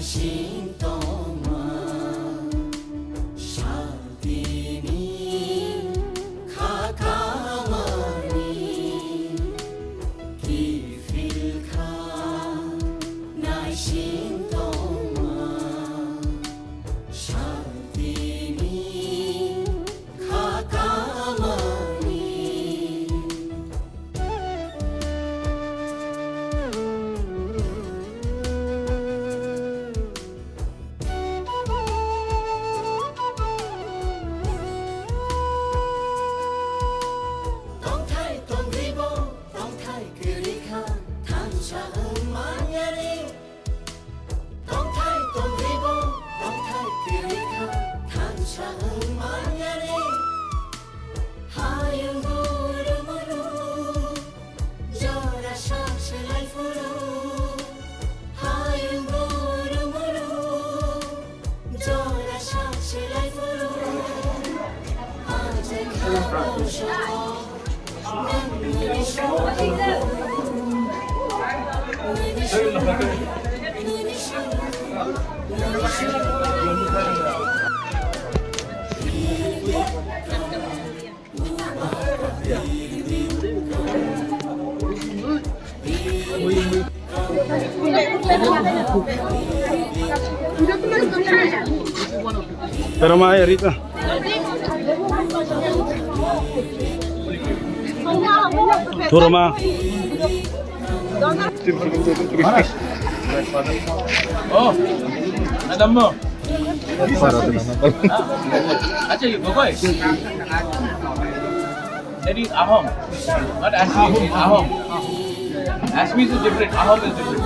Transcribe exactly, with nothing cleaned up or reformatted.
Sintoma, shaltini, khakamani, kifilkha, naisintoma, shaltini, khakamani. Tongthai tongribo, tongthai kwrwikha, thansa wng manyani. Tongthai tongribo, tongthai kwrwikha, thansa wng manyani. Hayung guru muru, jora sak selai phuru. Hayung guru muru, jora sak selai phuru. Ajai khabo shoko. Pero ma, Erika. Turma. Oh, ada mo. Acha, you go, go. That is Ahom, not Assamese, Ahom. Assamese is different, Ahom is different.